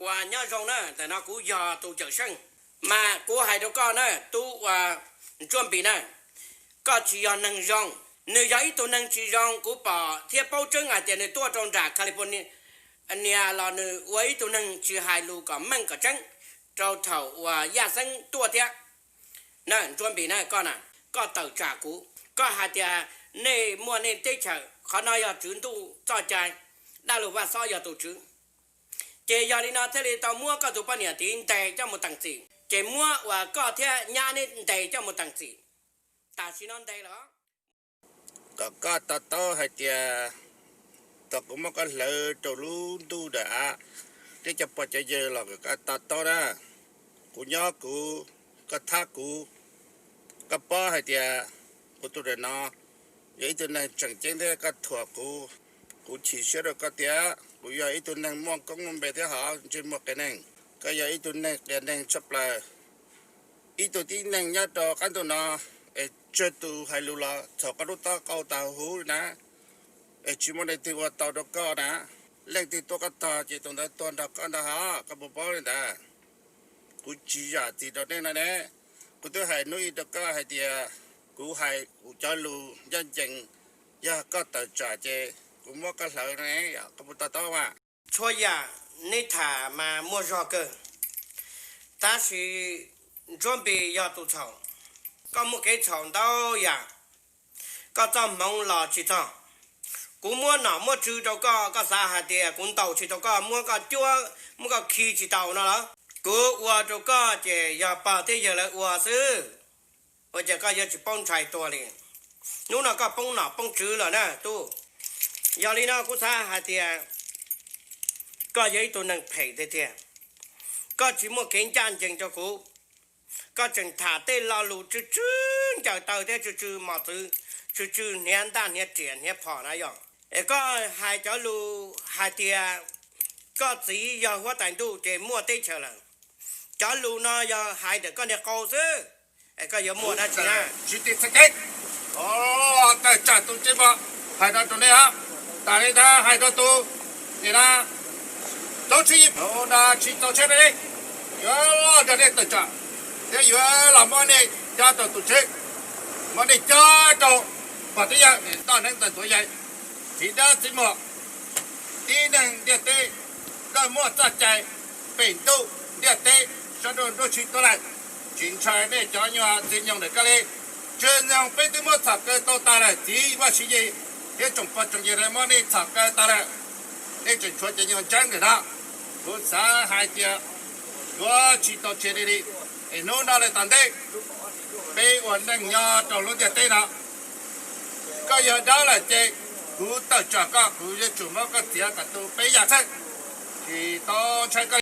Uas nyob zoo na, ntawm no kuv yog tus Cawm Seej, mas kuv hais rau koj na, tub uas Ntsuab Npis na, koj tsis yog neeg zoo. Nws yog ib tug neeg tsis zoo, kuv pom thiab paub tseeb hais tias nws tuaj rau nram California los nws ua ib tug neeg tsis hais lus kom meej kom tseeb rau thaum uas Yaj Xeeb tuaj thiab. Na Ntsuab Npis na, koj na, koj tawm tsam kuv, koj hais tias nej muaj nej teb chaws, qhov no yog tswv ntuj txoj cai, dab laug Vaj Xob yog tus tswv. Ces yog li no thiaj li tau muab koj tus poj niam tid ntes coj mus teem txim, ces muab uas koj thiab nyab neb ntes coj mus teem txim. Tam sim no ntes lawm. Kom koj to taub hais tias thaum kuv muab koj hlawv rau lub ntuj ntawm av, teb cov pog cov yawg los kom koj to taub na. Kuv nyob kuv, koj thab kuv, koj paub hais tias kuv tus ntawm no yog ib tug neeg tseem ceeb thiab koj thuam kuv. Kuv chim siab rau koj tias kuv yog ib tug neeg muaj koob muaj npe thiab hov ntsej muag qias neeg. Koj yog ib tug neeg qias neeg tshaj plaws, ib tug tib neeg nyob rau qab ntuj no es tsawg tus hais lus los txhaum koj lub taub hau tag huv li na, es tsis muaj leej twg ua tau rau koj na. Leej twg tuaj koj tog ces tus ntawd tuag nrog koj ntag hov, koj puas paub li ntawd? Kuv tsis zam txim rau nej no ne. Kuv twb hais hnub ib rau koj hais tias kuv hais kuv cov lus ncaj ncees, yog koj tawm tsam ces kuv muab koj hlawv ne, koj puas to taub mas? Txhua yam nej tham mas muaj zog kawg, tab sis Ntsuab Npis yog tus txhaum. Koj muaj kev txhaum ntau yam, koj txoj hmoov los tsis txog. Kuv muab nom muab tswv rau koj, koj xav hais tias kuv ntaus tsis tau koj, muab koj cuab muab koj khi tsis tau no los? Kuv ua rau koj ces yog pog thiab yawg lawv ua xwb, ua cas koj yuav tsis paub ntshai tuag li? Hnub no koj poob nom poob tswv lawm na tub. Yog li no kuv xav hais tias koj yog ib tug neeg phem tiag tiag, koj tsis muaj kev ncaj ncees rau kuv. Koj tseem tham tej lo lus tsw tsw ncaws taw thiab tsw tsw mos txwv, tsw tsw hniav ntaj hniav riam hniav phom na yog. Es koj hais cov lus hais tias koj txiv yog huab tais ntuj ces muaj teb chaws lawm. Cov lus no yog hais ntawm koj niag qau xwb, es koj yuav muaj dab tsi na? Tsis ti txhais kev, tawm tsam tus tsev mos hais no rau nej hab. Tas li ntawd hais rau tus nim no tub tsheb yim no tsis txaus tsheb rau nej, yuav los nrog nej tawm tsam thiab yuav los muab nej cob rau tus tsev, muab nej cob rau pog teb yawg, toj neeb ntawm tuav yawg, txiv dab txiv muag, tib neeg ntiaj teb, koj muaj txoj cai pem ntuj ntiaj teb sab nruab nruab tshib tuab lawm, tsis ntshai nej cov nyuag txiv nyoog ntawm koj li. Txiv nyoog peb twb muab txhom kaw tau tas lawm, txiv Vaj Siv Yis thiab tsoom pog tsoom yawg muab nej txhom kaw tas lawm, nej tseem tshuav cov nyuag ntseeb ntawm no. Kuv xav hais tias yuav tsis tau tseg li li, es hnub no lawm tom ntej peb ua neej nyob rau lub ntiaj teb no, koj yog dab lawm ces kuv tawm tsam koj, kuv yuav tsum muab koj txiav kom tu peb yam txheej, tsis tau ntshai koj.